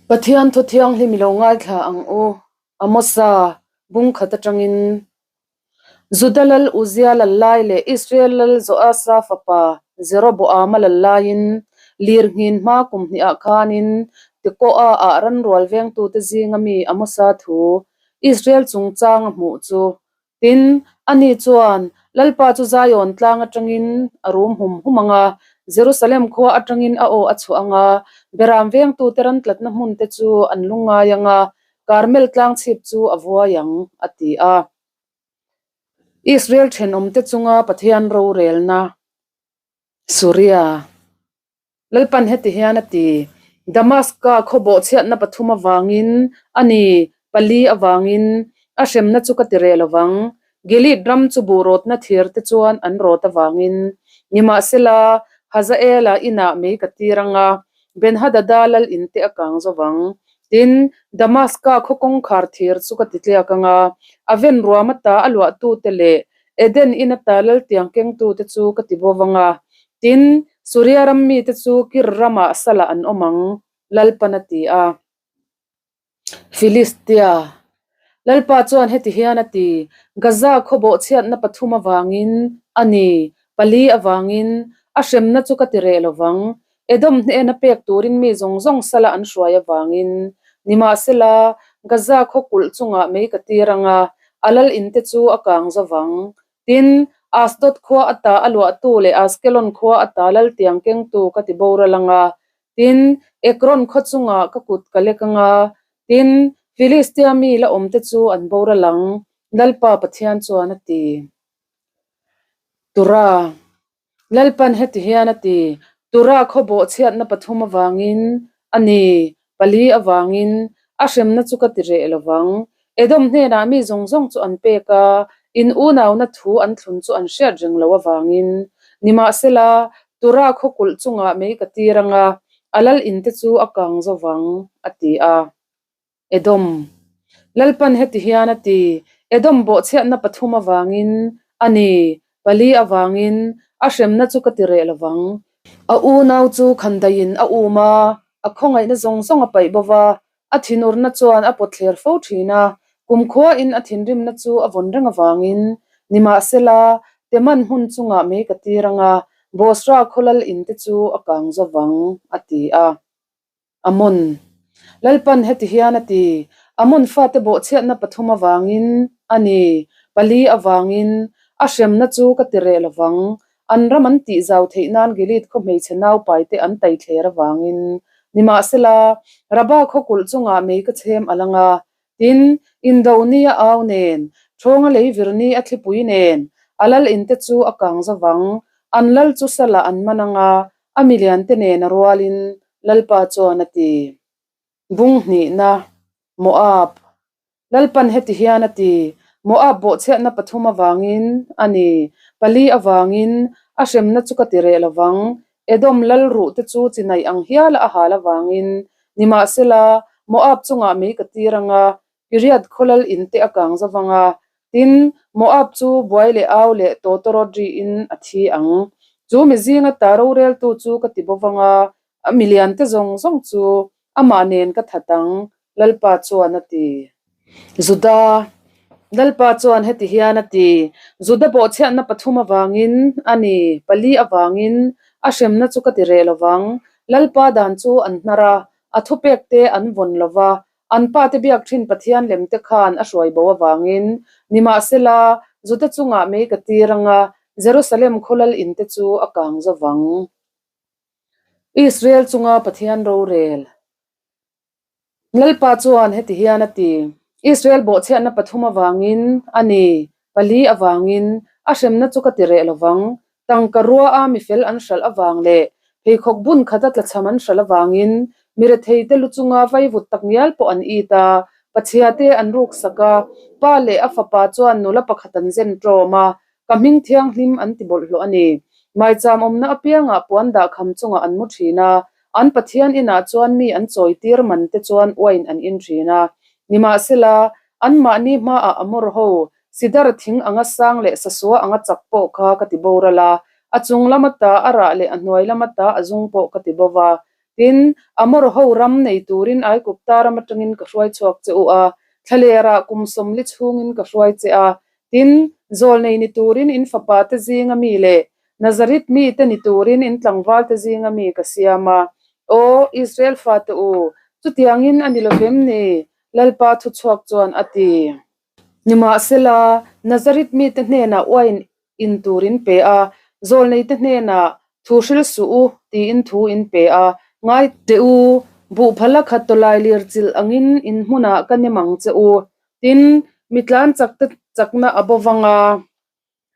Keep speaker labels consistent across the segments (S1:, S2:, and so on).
S1: Pathian thu thianghlim i lo ngaithla ang u, Amosa bung khat atangin. Juda lal Uzia lal lai leh Israel lal Joasa fapa Jeroboama lal laiin lirnghin hma kum hnihah khanin Tekoa ah ranrual vengtute zinga mi Amosa thu Israel chungchang a hmuh chu Tin, ani chuan, Lalpa chu Zion tlang atangin a rum hum hum ang a, Jerusalem khua atangin a aw a chhuah ang a, Beram vengtute ran tlatna hmunte chu an lungngai ang a, Karmel tlang chhip chu a vuai ang, a ti a. Israel thenawmte chunga Pathian rorelna, Suria. Lalpan heti hian a ti, Damaska khaw bawhchhiatna pathum avangin, a ni, pali avangin, a hremna chu ka ti reh lo vang. Gilead ram chu buh rawtna thir te chuan an rawt avangin. Nimahsela, Hazaela inah mei ka tir ang a, Ben-hadada lal in te a kang zo vang. Tin, Damaska khaw kawngkhar thir chu ka ti tliak ang a, a ven ruam ata a luahtute leh Eden in ata lal tiang kengtute chu ka ti bo vang a. Tin, Suria ram mite chu Kir ramah salah an awm ang, Lalpan a ti a. Filistia. Lalpa chuan heti hian a ti, Gaza khaw bawhchhiatna pathum avangin, a ni, pali avangin, a hremna chu ka ti reh lo vang. Edom hnena pek turin mi zawng zawng sala an hruai avangin. Nimahsela, Gaza khaw kulh chungah mei ka tir ang a, a lal inte chu a kang zo vang. Tin, Asdod khua ata a luahtu leh Askelon khua ata lal tiang kengtu ka ti boral ang a. Tin, Ekron khaw chungah ka kut ka lek ang a. Tin, Filistia mi la awmte chu an boral ang, Lalpa Pathian chuan a ti. Tura. Lalpan heti hian a ti, Tura khaw bawhchhiatna pathum avangin, a ni, pali avangin, a hremna chu ka ti reh lo vang. Edom hnenah mi zawng zawng chu an pek a, in unauna thu an thlun chu an hriat reng lo avangin. Nimahsela, Tura khaw kulh chungah mei ka tir ang a, a lal inte chu a kang zo vang, a ti a. Edom. Lalpan heti hian a ti, Edom bawhchhiatna pathum avangin, a ni, pali avangin, a hremna chu ka ti reh lo vang. A unau chu khandaiin a um a, a khawngaihna zawng zawng a paih bo va, a thinurna chuan a pawtthler fo thin a, kumkhuain a thinrimna chu a vawn reng avangin, nimahsela, Teman hmun chungah mei ka tir ang a, Bosra khawlal inte chu a kang zo vang, a ti a. Amon. Lalpan heti hian a ti, Amon fate bawhchhiatna pathum avangin, a ni, pali avangin, a hremna chu ka ti reh lo vang, an ram an tih zau theih nan Gilead khaw hmeichhe naupaite an tai thler avangin. Nimahsela, Rabba khaw kulh chungah mei ka chhem a lang a, tin, indo ni a au nen, thawnga lei vir ni a thlipui nen, a lal inte chu a kang zo vang, an lal chu salah an man ang a, A miliante nen a rualin Lalpa chuan a ti. Bung hnihna, Moab. Lalpan heti hian a ti, Moab bawhchhiatna pathum avangin, a ni, pali avangin, a hremna chu ka ti reh lo vang, Edom lal ruh te chu chinaih ang hiala a hal avangin, nimahsela, Moab chungah mei ka tir ang a, Kiriath khawlal in te a kang zo vang a, tin, Moab chu buai leh au leh tawtawrawt riin a thi ang. Chu mi zinga ta roreltu chu ka ti bo vang a, a milian te zawng zawng chu amah nen ka that ang, Lalpa chuan a ti. Juda, Lalpa chuan heti hian a ti, Juda bawhchhiatna pathum avangin, a ni, pali avangin, a hremna chu ka ti reh lo vang. Lalpa dan chu an hnar a, a thupek te an vawn lo va, An pate biak thin Pathian lem te khan a hruai bo avangin, nimahsela, Juda chungah mei ka tir ang a, Jerusalem khawlal in te chu a kang zo vang. Israel chunga Pathian rorel. Lalpa chuan heti hian a ti, Israel bawhchhiatna pathum avangin, a ni, pali avangin, a hremna chu ka ti reh lo vang, Tangka rua a mifel an hralh avang leh pheikhawk bun khata tlachham an hralh avangin mi retheite lu chunga vaivut tak ngial pawh an it a, pachhia te an ruk sak a, pa leh a fapa chuan nula pakhat an zen tlawm a, ka hming thianghlim an ti bawlhhlawh a ni. Maicham awmna apiangah puan dahkham chungah an mu thin a, an Pathian inah chuan mi an chawi tir man te chuan uain an in thin a. Nimahsela, anmahni hmaah a mawr ho Sidar thing anga sang leh sasua anga chak pawh kha ka ti boral a, a chung lam ata a rah leh a hnuai lam ata a zung pawh ka ti bo va. Tin, Amor ho ram nei turin Aigupta ram atangin ka hruai chhuak che u a, thlalerah kum 40 chhungin ka hruai che a. Tin, zawlnei ni turin in fapa te zinga mi leh Nazarit mite ni turin in tlangval te zinga mi ka siam a. Aw, Israel fate u, chutiangin a ni lovem ni? Lalpa thuchhuak chuan a ti. Nimahsela, Nazarit mite hnenah uain in tur in pe a, zawlneite hnenah thu hril suh u tiin thu in pe a, ngai teh u, buhphala khat tawlai lir chilh angin in hmunah ka nem ang che u. Tin, mi tlan chakte chakna a bo vang a.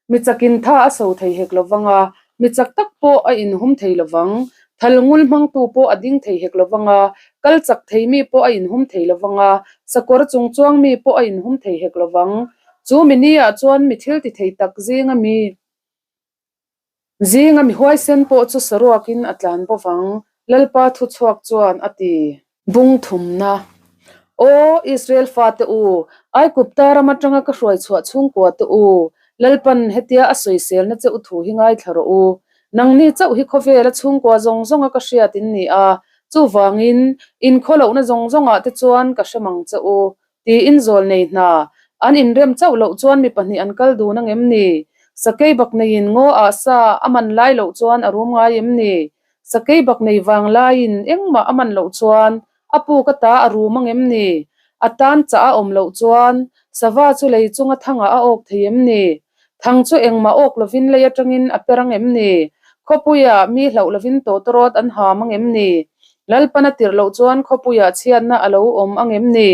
S1: Mi chakin tha a so thei hek lo vang a, mi chak tak pawh a inhum thei lo vang. Thal ngul hmangtu pawh a ding thei hek lo vang a, kal chak thei mi pawh a inhum thei lo vang a, sakawr chung chuang mi pawh a inhum thei hek lo vang. Chu mi niah chuan mi thil ti thei tak zinga mi zinga mi huaisen pawh chu saruakin a tlan bo vang, Lalpa thuchhuak chuan a ti. Bung thumna. Aw Israel fate u, Aigupta ram atanga ka hruai chhuah chhungkua te u, Lalpan hetia a sawiselna che u thu hi ngaithla rawh u. Nangni chauh hi khawvela chhungkua zawng zawnga ka hriat in ni a, chuvangin inkhawlohna zawng zawngah te chuan ka hre mang che u, tiin zawl nei hna. An inrem chauh loh chuan mi pahnih an kal dun ang em ni? Sakei bak neiin ngaw ah sa a man lai loh chuan a rum ngai em ni? Sakei bak nei vang laiin engmah a man loh chuan a puk a ta a rum ang em ni? A tan chah a awm loh chuan sava chu lei chunga thangah a awk thei em ni? Thang chu engmah awk lovin lei atangin a per ang em ni? Khawpuiah mi hlauh lovin tawtawrawt an ham ang em ni? Lalpan a tirh loh chuan khawpuiah chhiatna a lo awm ang em ni?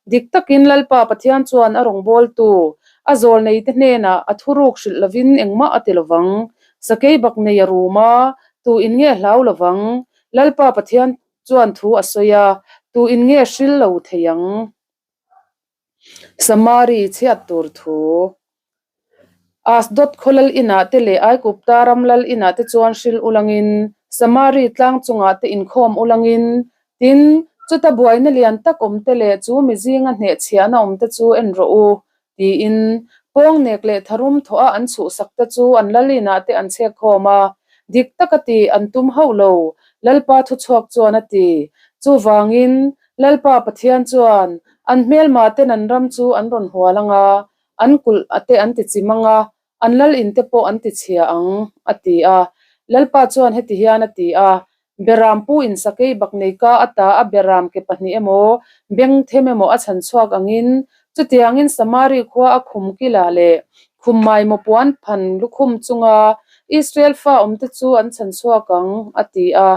S1: Dik takin Lalpa Pathian chuan a rawngbawltu, a zawlneite hnenah a thuruk hrilh lovin engmah a ti lovang. Sakei bak nei a rum a, tu in nge hlau lovang? Lalpa Pathian chuan thu a sawi a, tu in nge hril lo thei ang? Samari chhiat tur thu. Asdod khaw lal inah te leh Aigupta ram lal inah te chuan hril ulangin, Samari tlang chungah te inkhawm ulangin, tin, chuta buaina lian tak awm te leh chu mi zinga hnehchhiahna awm te chu en rawh u, tiin pawngnek leh tharum thawh a an chhuhsak te chu an lal inah te an chhek khawm a, dik taka tih an tum hauh lo, Lalpa thuchhuak chuan a ti. Chuvangin, Lalpa Pathian chuan an hmelma ten an ram chu an rawn hual ang a, an kulh a te an ti chim ang a, an lal in te pawh an ti chhia ang, a ti a. Lalpa chuan heti hian a ti a, Beram pu in sakei bak nei ka ata a beram ke pahnih emaw, beng them emaw a chhan chhuak angin, chutiangin Samari khua a khum kilah leh khum maimaw puan phan lukhum chunga Israel fa awmte chu an chhan chhuak ang, a ti a.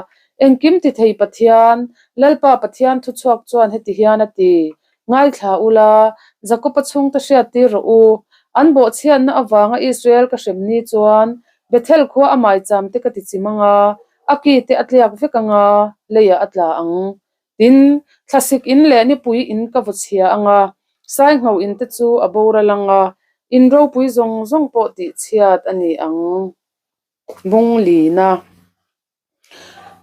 S1: Engkim ti thei Pathian, Lalpa Pathian thuchhuak chuan heti hian a ti, Ngaithla ula, Jakoba chhungte hriattir rawh u. An bawhchhiatna avanga Israel ka hrem ni chuan Bethel khua a maicham te ka ti chim ang a, a ki te a tliak vek ang a, leiah a tla ang. Tin, thlasik in leh nipui in ka vaw chhia ang a, saingho in te chu a boral ang a, in ropui zawng zawng pawh tihchhiat a ni ang. Bunglina.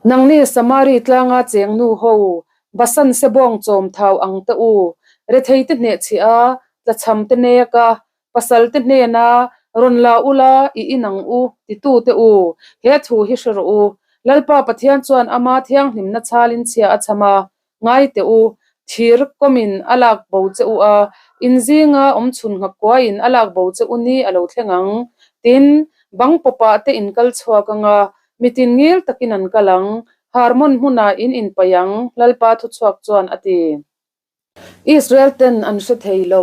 S1: Nangni Samari tlanga cheng nu ho, Basan sebawng chawm thau ang te u, rethei te hnehchhiah a, tlachham te nek a, pasal te hnena rawn la ula i in ang u titu te u, he thu hi hre rawh u. Lalpa Pathian chuan ama thianghlimna chhalin chhia a chham a, Ngai teh u, thir kawmin a lak bo che u a, in zinga awm chhun nghak kuaiin a lak bo che u ni a lo thleng ang. Tin, bang pawpah te in kal chhuak ang a, mitin ngil takin an kal ang, Harmon hmunah in inpaih ang, Lalpa thuchhuak chuan a ti. Israel ten an hre thei lo.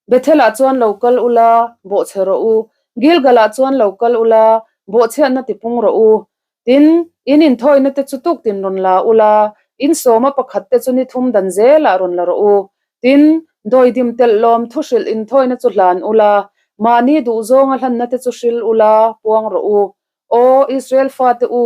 S1: Bethel-ah chuan lo kal ula, bawhchhe rawh u. Gilgal-ah chuan lo kal ula, bawhchhiatna tipung rawh u. Tin, in inthawina te chu tuktin rawn la ula, in sawma pakhat te chu ni thum dan zelah rawn la rawh u. Tin, dawidim telh lawm thu hrilh inthawina chu hlan ula, mahni duhzawnga hlanna te chu hril ula, puang rawh u. Aw Israel fate u,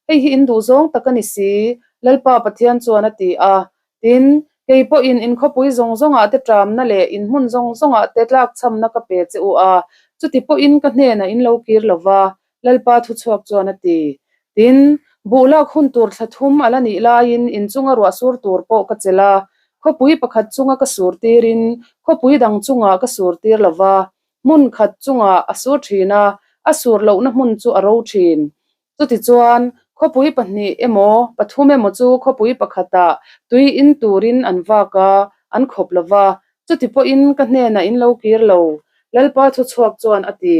S1: hei hi in duhzawng tak a ni si, Lalpa Pathian chuan a ti a. Tin, kei pawhin in khawpui zawng zawngah te ṭamna leh in hmun zawng zawngah te tlakchhamna ka pe che u a, chuti pawhin ka hnenah in lo kir lo va, Lalpa thuchhuak chuan a ti. Tin, buh lak hun tur thla thum a la nih laiin in chunga ruah sur tur pawh ka chelh a, khawpui pakhat chunga ka sur tirin khawpui dang chungah ka sur tir lo va, Hmun khat chungah a sur thin a, a sur lohna hmun chu a ro thin. Chutichuan, Khawpui pahnih emaw, pathum emaw chu khawpui pakhatah tui in turin an vak a, an khawp lo va, chuti pawhin ka hnenah in lo kir lo, Lalpa thuchhuak chuan a ti.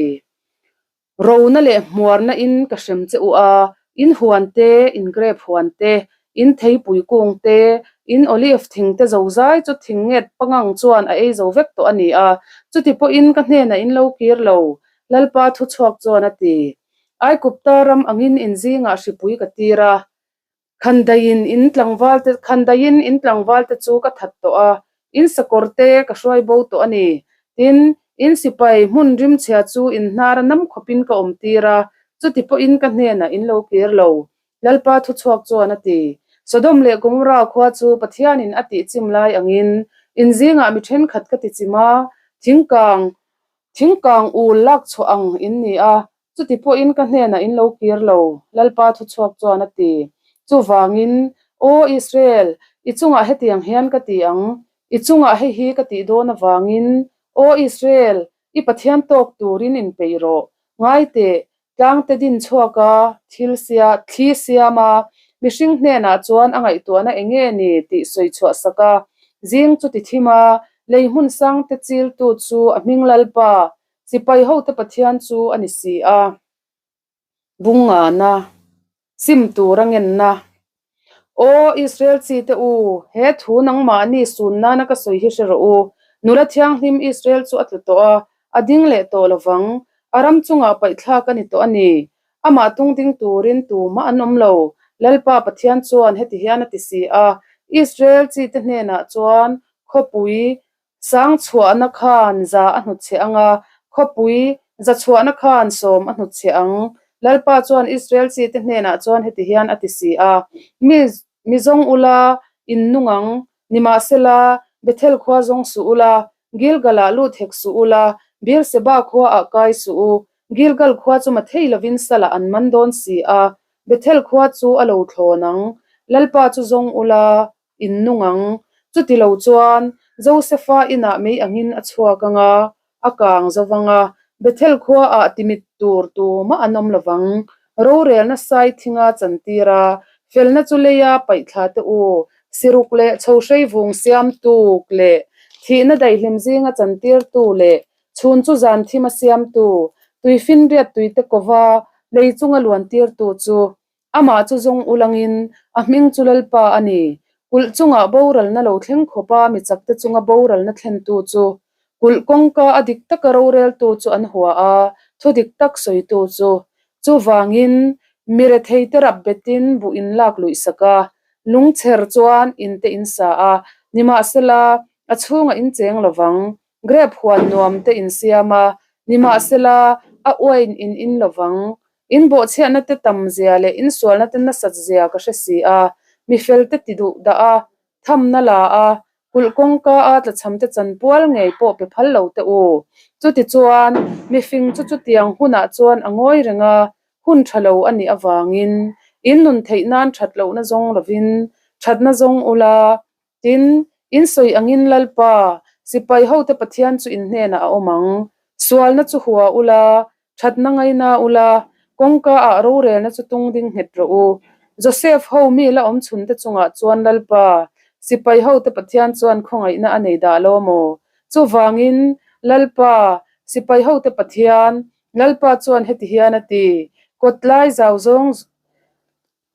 S1: Rona leh hmuarna in ka hrem che u a, in huan te, in grape huan te, in theipui kung te, in olive thing te zozai chu thing nget pangang chuan a ei zo vek tawh a ni a, chuti pawhin ka hnenah in lo kir lo, Lalpa thuchhuak chuan a ti. Aikupta ram angin in zingah hripui ka tir a, Khandaiin in tlangvalte Khandaiin in tlangvalte chu ka that tawh a, in sakawr te ka hruai bo tawh a ni. Tin, in sipai hmun rimchhia chu in hnara nam khawpin ka awm tir a, chuti pawhin ka hnenah in lo kir lo, Lalpa thuchhuak chuan a ti. Sodom leh Gomorrah khua chu Pathianin a tihchim lai angin in zingah mi thenkhat ka tichim a, thingkang thingkang ul lak chhuah ang in ni a, Chuti pawhin ka hnenah in lo kir lo, Lalpa thuchhuak chuan a ti. Chuvangin, Aw Israel, i chungah hetiang hian ka ti ang, i chungah hei hi ka tih dawn avangin, Aw Israel, i Pathian tawk turin inpeih rawh. Ngai teh, tlangte din chhuak a, thil sia, thli siam a, mihring hnenah chuan a ngaihtuahna eng nge ni tih sawi chhuah sak a, zing chu ti thim a, lei hmun sangte chiltu chu a hming Lalpa, Sipai hote Pathian chu a ni si a, Bungngana, sim tura ngenna. Aw Israel chite u, he thu nangmahni sun nana ka sawi hi hre rawh u. Nula thianghlim Israel chu a tlu tawh a, a ding leh tawh lovang. A ram chungah paihthlak a ni tawh a ni. Amah tung ding turin tumah an awm lo. Lalpa Pathian chuan heti hian a ti si a, Israel chite hnenah chuan khawpui Sangchhuahna khan za a hnutchhe ang a, khawpui zachhuahna khan sawm a hnutchhe ang. Lalpa chuan Israel chite hnenah chuan heti hian a ti si a, Mi mi zawng ula, in nung ang, nimahsela, Bethel khua zawng suh ula, Gilgal-ah lut hek suh ula, Beer-seba khuaah kai suh u. Gilgal khua chu mathei lovin salah an man dawn si a, Bethel khua chu a lo thlawn ang. Lalpa chu zawng ula, in nung ang. Chuti lo chuan, Josefa inah mei angin a chhuak ang a, a kang zo vang a, Bethel khuaah timit tur tumah an awm lo vang. Rorelna sai thinga chantir a, felna chu leia paihthla te u, siruk leh chhohrei vung siamtu leh thihna daihlim zinga chantirtu leh chhun chu zan thima siamtu, tuifinriat tuite kova lei chunga luantirtu chu Amah chu zawng ulangin a hming chu Lalpa a ni. Kulh chungah boralna lo thleng khawpa mi chakte chunga boralna thlentu chu kulh kawngka a dik taka roreltu chu an hua a, thu dik tak sawitu chu. Chuvangin, mi retheite rap betin buh in lak luih sak a, lungchher chuan inte in sa a, nimahsela, a chhungah in cheng lovang. Grape huan nuam te in siam a, nimahsela, a uain in in lovang. In bawhchhiahna te tam zia leh in sualna te nasat zia ka hre si a, mi fel te ti duh dah a, thamna la a, kulh kawngka a tlachham te chanpual ngei pawh pe phal lo teh u. Chutichuan, mifing chu chutiang hunah chuan a ngawi reng a, hun tha lo a nih avangin, in nun theih nan that lohna zawng lovin thatna zawng ula, Tin, in sawi angin Lalpa, sipai hote Pathian chu in hnenah a awm ang. Sualna chu hua ula, thatna ngaina ula, kawngka ah rorelna chu tung ding nghet rawh u. Joseph ho mi la awm chhunte chungah chuan Lalpa, sipai hote Pathian chuan khawngaihna a nei dah lo maw? Chuvangin, Lalpa, sipai hote Pathian, Lalpa chuan heti hian a ti, Kawtlai zau zawng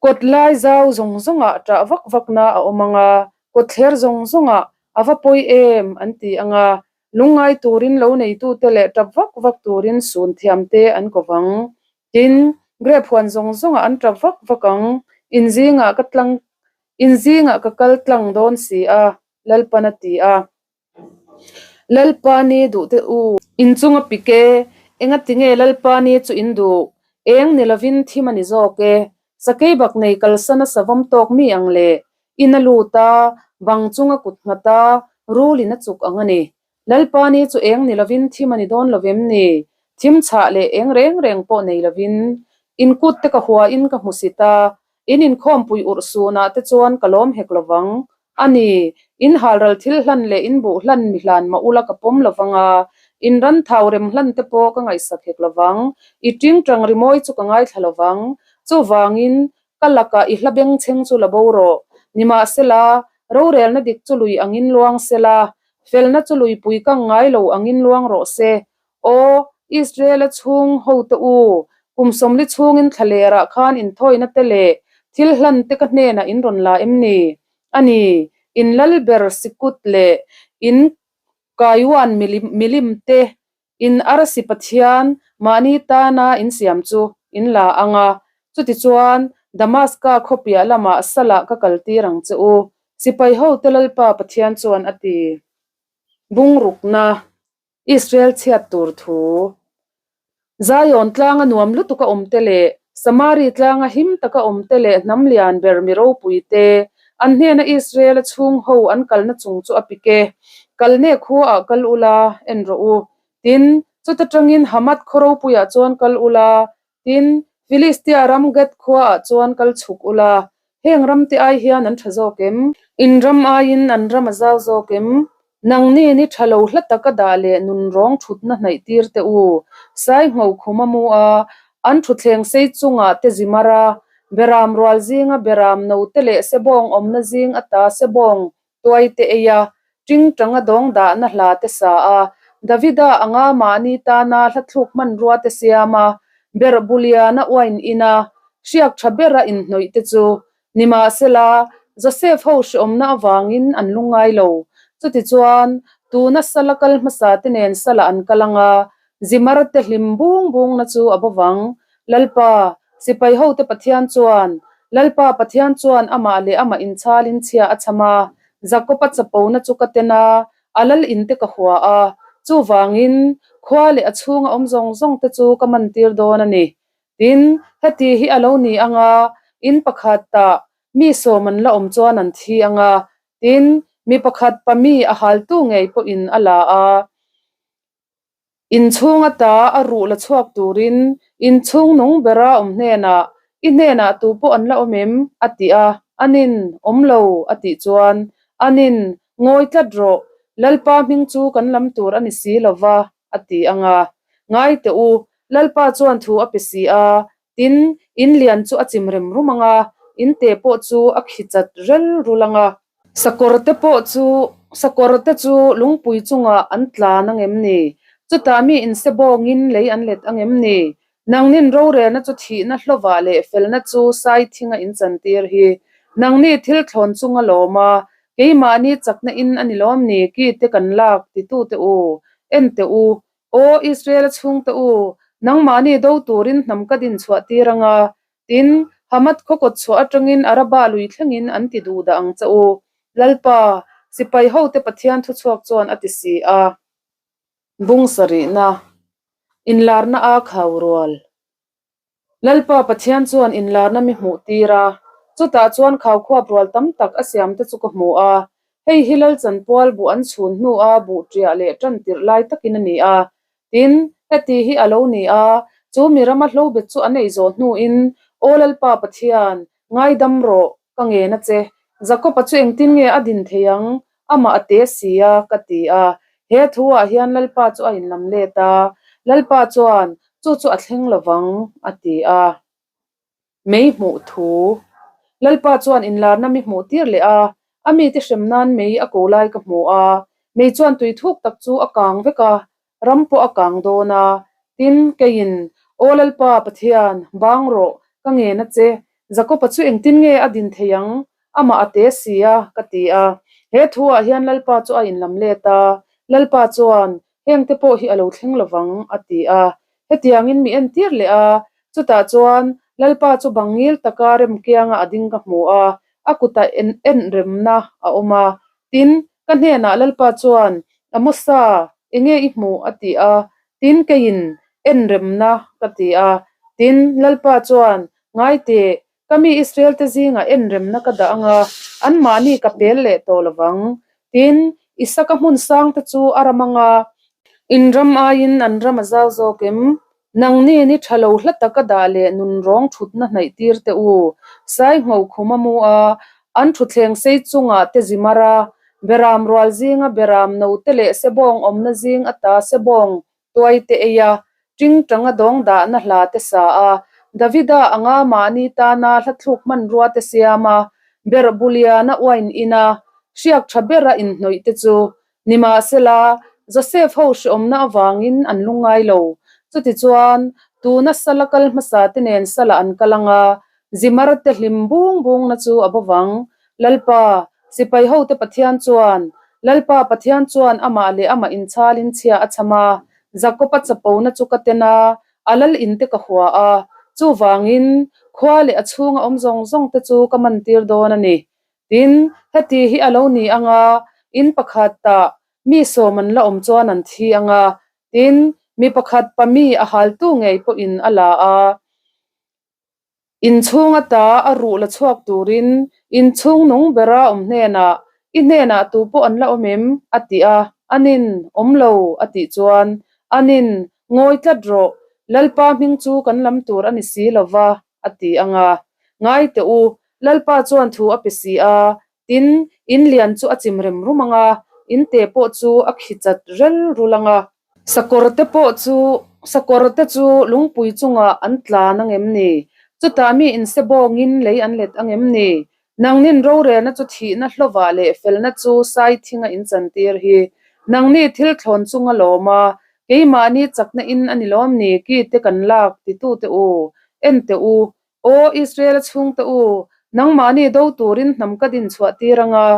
S1: Kawt lai zau zawng zawngah ṭah vak vakna a awm ang a, kawtthler zawng zawngah a va pawi em an ti ang a, lungngai turin lo neitute leh ṭap vak vak turin sun thiamte an ko vang. Tin, grape huan zawng zawngah an ṭap vak vak ang, in zingah ka tlang in zingah ka kal tlang dawn si a, Lalpan a ti a. Lalpa ni duh teh u. In chunga pik e, engati nge Lalpa ni chu in duh? Eng ni lovin thim a ni zawk e. Sakei bak nei kalsan a savawm tawk mi ang le. In a lut a, bang chunga kut nghat a, rul in a chuk ang a ni. Lalpa ni chu eng ni lovin thim a ni dawn lo vem ni? Thim chhah leh eng reng reng pawh nei lovin. In kut te ka hua in ka hmu sit a, in inkhawmpui urh sunah te chuan ka lawm hek lovang. A ni, in halral thil hlan leh in buh hlan mi hlan mah ula ka pawm lovang a, in ran thau rem hlan te pawh ka ngaihsak hek lovang, i tingtang rimawi chu ka ngaithla lovang. Chuvangin, Ka lakah i hla bengchheng chu la bo rawh. Nimahsela, rorelna dik chu lui angin luang sela, felna chu luipui kang ngai lo angin luang rawh se. Aw, Israela chhung hote u, kum sawmli chhungin thlalerah khan inthawina te leh thil hlan te ka hnenah in rawn la em ni? A ni, in lal ber sikut leh in Kaiwan milim te In arsi Pathian mahni tana in siam chu in la ang a, chutichuan Damaska khaw piah lamah salah ka kaltir ang che u, sipai hote Lalpa Pathian chuan a ti. Bungrukna, Israel chhiat tur thu. Zion tlanga nuam lutuk a awm te leh Samari tlanga him taka awm te leh hnam lian ber mi ropui te, an hnena Israel-a chhung ho an kalna chung chu a pik e. Kalne khuaah kal ula, en rawh u. Tin, chuta tangin Hamath khaw ropuiah chuan kal ula, tin, Filistia ram Gath khuaah chuan kal chhuk ula. Heng ramte ai hian an tha zawk em? In ram aiin an ram a zau zawk em? Nangni ni tha lo hla taka dah leh nun rawng thutna hnaih tir teh u. Sai ngho khum a mu a, an thutthleng sei chungah te zi mar a, beram rual zinga beram no te leh sebawng awmna zing ata sebawng tuai te ei a, tingtanga dawng dahna hla te sa a, Davida anga mahni tana hla thluk hmanrua te siam a, berh buliana uain in a, hriak tha bera inhnawih te chu Nimahsela, Joseph ho hreawmna avangin an lungngai lo. Chutichuan, tuna sala kal hmasa te nen salah an kal ang a, Zimar te hlim bung bungna chu a bawvang. Lalpa, sipai hote Pathian chuan, Lalpa Pathian chuan amah leh amah inchhalin chhia a chham a, Jakob-a chapona chu ka ten a, a lal in te ka hua a, chuvangin, khua leh a chhunga awm zawng zawng te chu ka mantir dawn a ni. Tin, heti hi a lo ni ang a, in pakhatah mi sawm an la awm chuan an thi ang a, tin, mi pakhat pa mi a haltu ngei pawhin a la a, inchhung ata a ruh la chhuak turin inchhung nung bera awm hnenah, I hnenah tu pawh an la awm em? a ti a, anin, Awm lo, a tih chuan, anin, Ngawi tlat rawh, Lalpa hming chu kan lam tur a ni si lo va, a ti ang a. Ngai teh u, Lalpa chuan thu a pe si a, tin, in lian chu a chim rem rum ang a, in te pawh chu a khi chat rel rul ang a. Sakawr te pawh chu sakawr te chu lungpui chungah an tlan ang em ni? Chutah mi inse bawngin lei an let ang em ni? Nangnin rorelna chu thihna hlawvah leh felna chu sai thinga in chantir hi. Nangni thil thlawn chunga lawm a, keimahni chakna in a ni lawm ni ki te kan lak titute u, en teh u, Aw Israel-a chhungte u, nangmahni do turin hnam ka din chhuah tir ang a, tin, Hamath khaw kawt chhuah atangin Araba lui thlengin an ti duh dah ang che u, Lalpa, sipai hote Pathian thuchhuak chuan a ti si a. Bung sarihna, Inlarna a khau rual. Lalpa Pathian chuan inlarna mi hmuh tir a, chutah chuan khau khuap rual tam tak a siam te chu ka hmu a. Hei hi Lal Chanpual buh an chhun hnua buh ṭiah leh ṭan tirh lai takin a ni a. Tin, heti hi a lo ni a, chu mi rama hlobet chu an ei zawh hnuin, Aw Lalpa Pathian, ngaidam rawh, ka ngen a che. Jakob-a chu engtin nge a din thei ang? Amah a te si a, ka ti a. He thu-ah hian Lalpa chu a inlam let a. Lalpa chuan, Chu chu a thleng lo vang, a ti a. Mei hmuh thu. Lalpa chuan inlarna mi hmuh tir leh a, a mite hrem nan mei a ko lai ka hmu a. Mei chuan tui thuk tak chu a kang vek a, ram pawh a kang dawn a. Tin, keiin, Aw Lalpa, Pathian, bang rawh, ka ngen a che. Jakob-a chu engtin nge a din thei ang? Amah a te si a, ka ti a. He thu-ah hian Lalpa chu a inlam let a. Lalpa chuan, Hengte pawh hi a lo thleng lo vang, a ti a. Hetiangin mi entir leh a, chutah chuan Lalpa chu bang ngil taka rem kianga a ding ka hmu a, a kutah en en remna a awm a. Tin, ka hnenah Lalpa chuan, Amosa, enge i hmuh? a ti a. Tin, keiin, En remna, ka ti a. Tin, Lalpa chuan, Ngai teh, Ka mi Israel-te zingah en remna ka dah ang a, anmahni ka pel leh tawh lo vang. Tin, Isaka hmun sangte chu a ram ang a. In ram aiin an ram a zau zawk em? Nangni ni tha lo hla taka dah leh nun rawng thutna hnaih tir teh u. Sai ngho khum a mu a, an thutthleng sei chungah te zi mar a, beram rual zinga beram no te leh sebawng awmna zing ata sebawng tuai te ei a, tingtanga dawng dahna hla te sa a, Davida anga mahni tana hlathluk hmanrua te siam a, berh buliana uain in a, hriak tha bera inhnawih te chu. Nimahsela, Joseph ho hreawmna avangin an lungngai lo. Chutichuan, tuna sala kal hmasa te nen salah an kal ang a, Zimar te hlim bung bungna chu a bawvang. Lalpa, sipai hote Pathian chuan, Lalpa Pathian chuan amah leh amah inchhalin chhia a chham a, Jakob-a chapona chu ka ten a, a lal in te ka hua a, chuvangin khua leh a chhunga awm zawng zawng te chu ka mantir dawn a ni. Tin, heti hi a lo ni ang a, in pakhatah mi sawm an la awm chuan an thi ang a, tin, mi pakhat pa mi a haltu ngei pawhin a la a. Inchhung ata a ruh la chhuak turin inchhung nung bera awm hnenah, I hnenah tu pawh an la awm em? a ti a. Anin, Awm lo, a tih chuan, Anin, Ngawi tlat rawh, Lalpa hming chu kan lam tur a ni si lo va, a ti ang a. Ngai teh u, Lalpa chuan thu a pe si a, tin, in lian chu a chim rem rum ang a, in te pawh chu a khi chat rel rul ang a. Sakawr te pawh chu sakawr te chu lungpui chungah an tlan ang em ni? Chutah mi inse bawngin lei an let ang em ni? Nangnin rorelna chu thihna hlawvah leh felna chu sai thinga in chantir hi. Nangni thil thlawn chunga lawm a, keimahni chakna in a ni lawm ni ki te kan lak titute u, en teh u, Aw Israel-a chhungte u, nangmahni do turin hnam ka din chhuah tir ang a,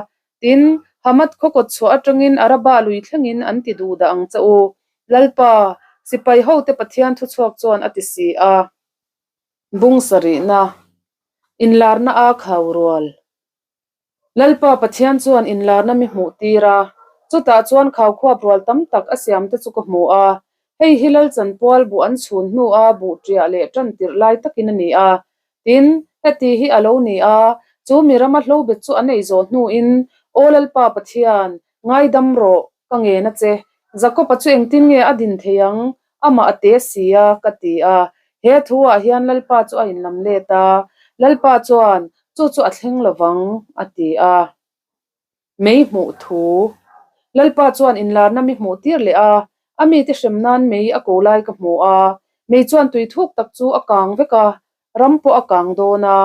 S1: tin, Hamath khaw kawt chhuah atangin Araba lui thlengin an ti duh dah ang che u, Lalpa, sipai hote Pathian thuchhuak chuan a ti si a. Bung sarihna, Inlarna a khau rual. Lalpa Pathian chuan inlarna mi hmuh tir a, chutah chuan khaukhuap rual tam tak a siam te chu ka hmu a. Hei hi Lalchanpual buh an chhun hnua buh ṭiah leh ṭan tirh lai takin a ni a. Tin, heti hi a lo ni a, chu mi rama hlobet chu an ei zawh hnuin, Aw Lalpa Pathian, ngaidam rawh, ka ngen a che. Jakob-a chu engtin nge a din thei ang? Amah a te si a, ka ti a. He thu-ah hian Lalpa chu a inlam let a. Lalpa chuan, Chu chu a thleng lo vang, a ti a. Mei hmuh thu. Lalpa chuan inlarna mi hmuh tir leh a, a mite hrem nan mei a ko lai ka hmu a. Mei chuan tui thuk tak chu a kang vek a, ram pawh a kang dawn a.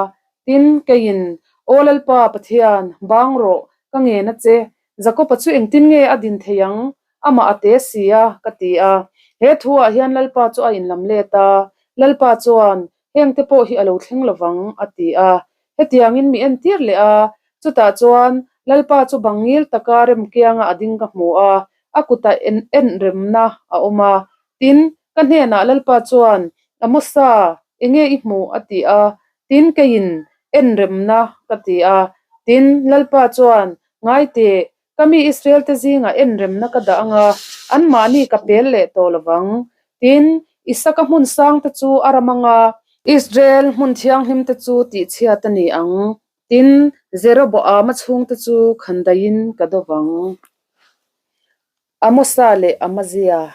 S1: Tin, keiin, Aw Lalpa Pathian, bang rawh, ka ngen a che. Jakob-a chu engtin nge a din thei ang? Amah a te si a, ka ti a. He thu-ah hian Lalpa chu a inlam let a. Lalpa chuan, Hengte pawh hi a lo thleng lo vang, a ti a. Hetiangin mi entir leh a, chutah chuan Lalpa chu bang ngil taka remkianga a ding ka hmu a, a kutah en en remna a awm a. Tin, ka hnenah Lalpa chuan, Amosa, enge i hmuh? a ti a. Tin, keiin, En remna, ka ti a. Tin, Lalpa chuan, Ngai teh, Ka mi Israel-te zingah en remna ka dah ang a, anmahni ka pel leh tawh lo vang. Tin, Isaka hmun sangte chu a ram ang a, Israel hmun thianghlimte chu tihchhiat a ni ang. Tin, Jeroboama chhungte chu khandaiin ka do vang. Amosa leh Amazia.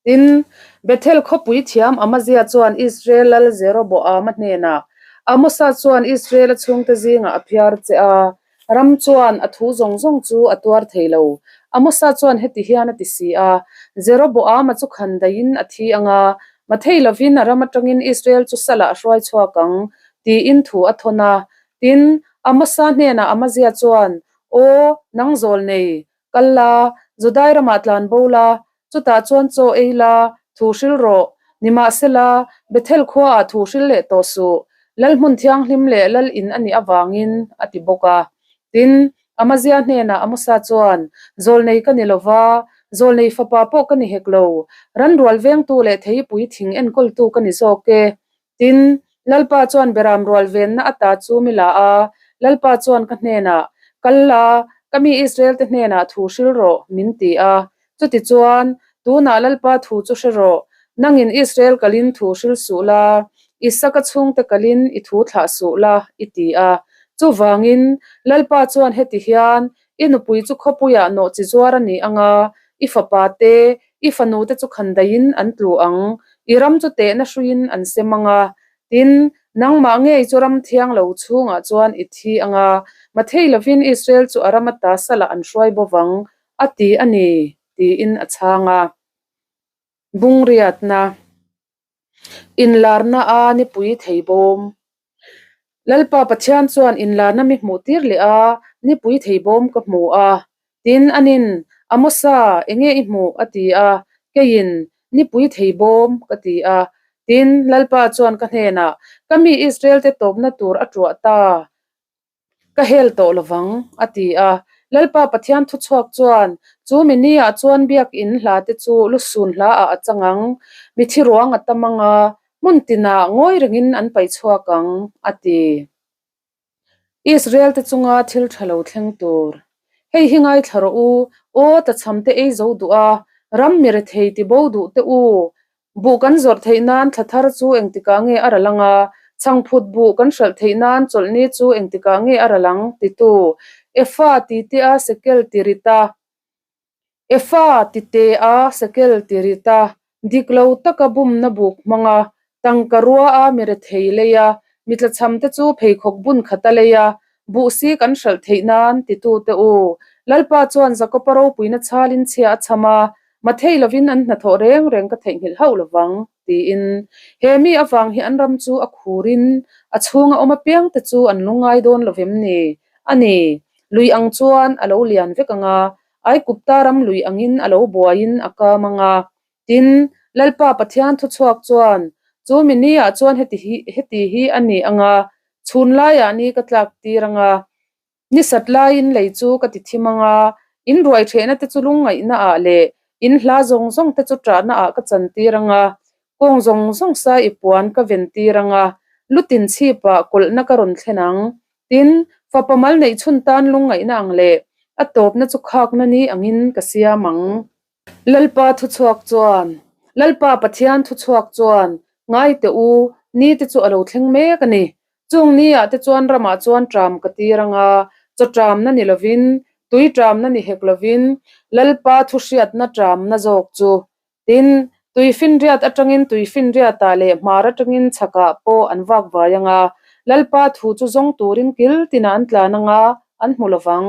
S1: Tin, Bethel khawpui thiam Amazia chuan Israel lal Jeroboama hnenah, Amosa chuan Israel-a chhungte zingah a phiar che a, ram chuan a thu zawng zawng chu a tuar thei lo. Amosa chuan heti hian a ti si a, Jeroboama chu khan daihin a thi ang a, mathei lovin a ram atangin Israel chu salah a hruai chhuak ang, tiin thu a thawn a. Tin, Amosa hnenah Amazia chuan, Aw, nang zawl nei, Kal la, Judai ramah tlan bo la, chutah chuan chaw ei la, thu hril rawh. Nimahsela, Bethel khuaah thu hril leh tawh suh, Lal hmun thianghlim leh Lal in a nih avangin, a ti bawk a. Tin, Amazia hnenah Amosa chuan, Zawlnei ka ni lo va, zawlnei fapa pawh ka ni hek lo, ranrual vengtu leh theipui thing enkawltu ka ni zawk e, Tin, Lalpa chuan beram rual venna ata chu mi la a, Lalpa chuan ka hnenah, Kal la, ka mi Israel-te hnenah thu hril rawh, min ti a. Chutichuan, tunah Lalpa thu chu hre rawh, nangin Israel kalin thu hril suh la, Isaka chhungte kalin i thu thlah suh la, i ti a. Chuvangin, Lalpa chuan heti hian, I nupui chu khawpuiah nawh chi zuar a ni ang a, i fapa te, I fanute chu khandaihin an tlu ang, i ram chu tehna hruiin an sem ang a, tin, nangmah ngei chu ram thiang lo chhungah chuan i thi ang a, mathei lovin Israel chu a ram ata salah an hruai bo vang, a ti a ni, tiin a chhang a. Bungriatna. Inlarna a nipui thei bawm. Lalpa Pathian chuan inlarna mi hmuh tir leh a, nipui thei bawm ka hmu a. Tin, anin, Amosa, enge i hmuh? a ti a. Keiin, Nipui thei bawm, ka ti a. Tin, Lalpa chuan ka hnenah, Ka mi Israel-te tawpna tur a tuah ta. Ka hel tawh lovang, a ti a. Lalpa Pathian thuchhuak chuan, Chu mi niah chuan biakinn hla te chu lusun hlaah a chang ang, mithi ruang a tam ang a, hmun tinah ngawi rengin an paih chhuak ang, a ti. Israel te chunga thil tha lo thleng tur. Hei hi ngaithla rawh u, aw tlachham te ei zo duh a, ram mi rethei ti bo duh te u, Buh kan zawrh theih nan thla thar chu engtikah nge a ral ang a, chhangphut buh kan hralh theih nan chawlhni chu engtikah nge a ral ang? titu Efa titea sekel ti rit a, Efa titea sekel ti rit a, dik lo taka bumna buk hmang a, tangka rua a mi rethei lei a, mi tlachham te chu pheikhawk bun khat a lei a, buh si kan hralh theih nan titute u. Lalpa chuan Jakopa ropuina chhalin chhia a chham a, Ma thei lovin an hnathawh reng reng ka theihnghilh hauh lovang, tiin. He mi avang hi an ram chu a khurin a chhunga awm apiang te chu an lungngai dawn lovem ni? A ni, lui ang chuan a lo lian vek ang a, Aikupta ram lui angin a lo buaiin a kam ang a. Tin, Lalpa Pathian thuchhuak chuan, Chu mi niah chuan heti hi heti hi a ni ang a, chhun laiah ni ka tlak tir ang a, Ni sat laiin lei chu ka ti thim ang a, in ruai ṭhehna te chu lungngaihna ah leh in hla zawng zawng te chu ṭahna ah ka chan tir ang a, kawng zawng zawng sa i puan ka ven tir ang a, lutin chhipah kawlhna ka rawn thlen ang. Tin, fapa mal neih chhun tan lungngaihna ang leh a tawpna chu khakna ni angin ka siam ang. Lalpa thuchhuak chuan, Lalpa Pathian thuchhuak chuan, Ngai teh u, ni te chu a lo thleng mek a ni. Chung ni ah te chuan ramah chuan ṭam ka tir ang a, chaw ṭamna ni lovin, tui ṭamna ni hek lovin, Lalpa thuhriatna ṭamna zawk chu Tin, tuifinriat atangin tuifinriatah leh hmar atangin chhakah pawh an vak vai ang a, Lalpa thu chu zawng turin kil tinah an tlan ang a, an hmu lo vang.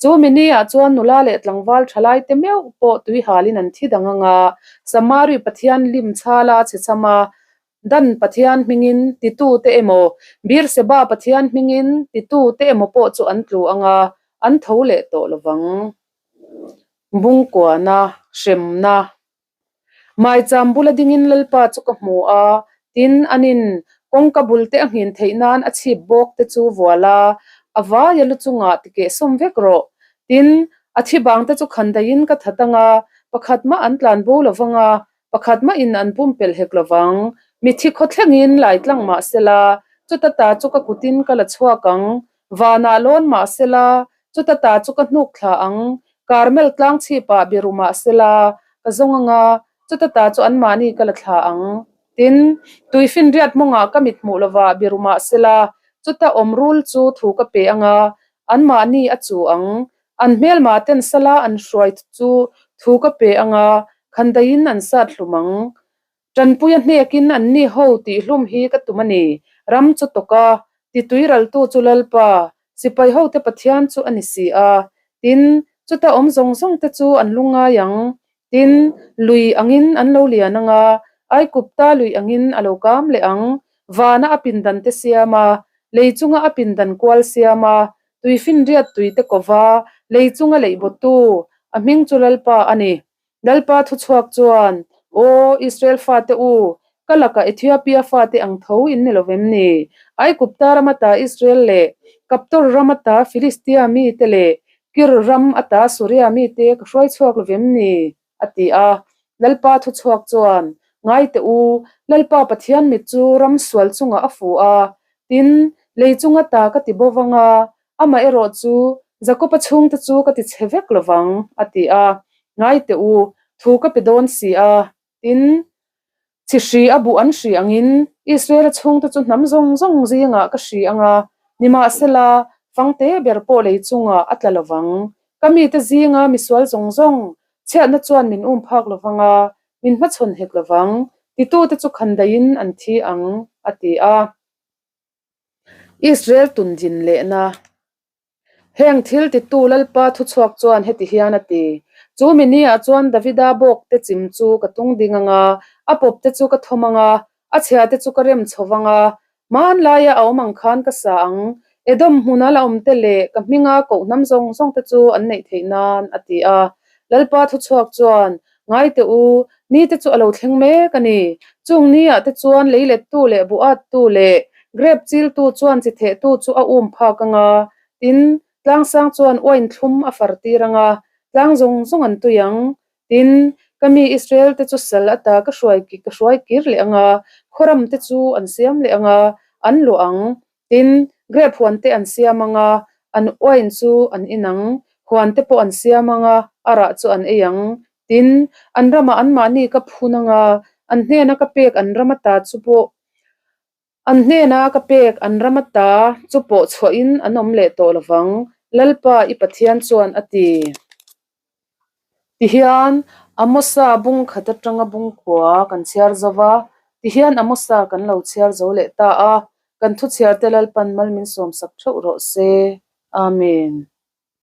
S1: Chu mi niah chuan nula leh tlangval thalaite meuh pawh tuihalin an thi dang ang a, Samari Pathian lim chhala chhe cham a, Dan Pathian hmingin titute emaw, Beerseba Pathian hmingin titute emaw pawh chu an tlu ang a, an tho leh tawh lo vang. Bungkuana, hremna. Maicham bula dingin Lalpa chu ka hmu a, tin, anin kawngka bulte a nghin theih nan a chhip bawk te chu vual a, a vaia lu chungah ti kehsawm vek rawh. Tin, a thi bang te chu khandaiin ka that ang a, pakhat mah an tlan bo lo vang a, pakhat mahin an pumpelh hek lo vang. Mithi khaw thlengin lai tlang mah sela, chuta ta chu ka kutin ka la chhuak ang, Vanah lawn mah sela, chuta ta chu ka hnuk thla ang, Karmel tlang chhipah biru mah sela, ka zawng ang a, chuta ta chu anmahni ka la thla ang. Tin, tuifinriat mawngah ka mit hmuh lovah biru mah sela, chuta awm rul chu thu ka pe ang a, anmahni a chu ang. An hmelmah ten sala an hruai chu thu ka pe ang a, khandaiin an sat hlum ang. Tanpuia hnekin anni ho tihhlum hi ka tum a ni. Ram chu tawk a, tituiraltu chu Lalpa, sipai hote Pathian chu a ni si a. Tin, chuta awm zawng zawng te chu an lungngai ang. Tin, lui angin an lo lian ang a, Aikupta lui angin a lo kam leh ang. Vana a pindan te siam a, lei chunga a pindan kual siam a, tuifinriat tui te kova, lei chunga leihbawtu, a hming chu Lalpa a ni. Lalpa thuchhuak chuan, Aw Israel fate u, ka lakah Ethiopia fate ang tho in ni lo vem ni? Aigupta ram ata Israel leh Kaptor ram ata Filistia mite leh Kir ram ata Suria mite ka hruai chhuak lo vem ni? a ti a. Lalpa thuchhuak chuan, Ngai teh u, Lalpa Pathian mit chu ram sual chungah a fu a, tin, lei chunga ta ka ti bo vang a, Amah erawh chu Jakoba chhungte chu ka ti chhe vek lo vang, a ti a. Ngai teh u, thu ka pe dawn si a, tin, chhi hri a buh an hri angin Israela chhungte chu hnam zawng zawng zingah ka hri ang a, nimahsela, fangte ber pawh lei chungah a tla lo vang. Ka mite zinga misual zawng zawng chhiatna chuan min um phak lo vang a, min hmachhawn hek lo vang, titute chu khandaiin an thi ang, a ti a. Israel tundin lehna. Heng thil titu Lalpa thuchhuak chuan heti hian a ti, Chu mi niah chuan Davida bawkte chim chu ka tung ding ang a, a pawpte chu ka thawm ang a, A chhia te chu ka rem chho vang a, hmanlaia a awm ang khan ka sa ang. Edom hmuna la awm te leh ka hminga koh hnam zawng zawng te chu an neih theih nan, a ti a. Lalpa thuchhuak chuan, Ngai teh u, ni te chu a lo thleng mek a ni. Chung ni ah te chuan lei lettu leh buh attu leh grep chiltu chuan chi thehtu chu a um phak ang a, tin, tlangsang chuan uain thlum a far tir ang a, tlang zawng zawng an tui ang. Tin, ka mi Israel te chu sal ata ka hruai ka hruai kir leh ang a, khawram te chu an siam leh ang a, an luah ang. Tin, grep huan te an siam ang a, an uain chu an in ang, huan te pawh an siam ang a, a rah chu an ei ang. Tin, an ramah anmahni ka phun ang a, an hnena ka pek an ram ata chu pawh an hnena ka pek an ram ata chu pawh chhuahin an awm leh tawh lovang, Lalpa i Pathian chuan a ti. Tihian Amosa bung khat atanga bung kua kan chhiar zo va, tihian Amosa kan lo chhiar zo leh ta a, kan thu chhiar te Lalpan mal min sawmsak theuh rawh se. Amen.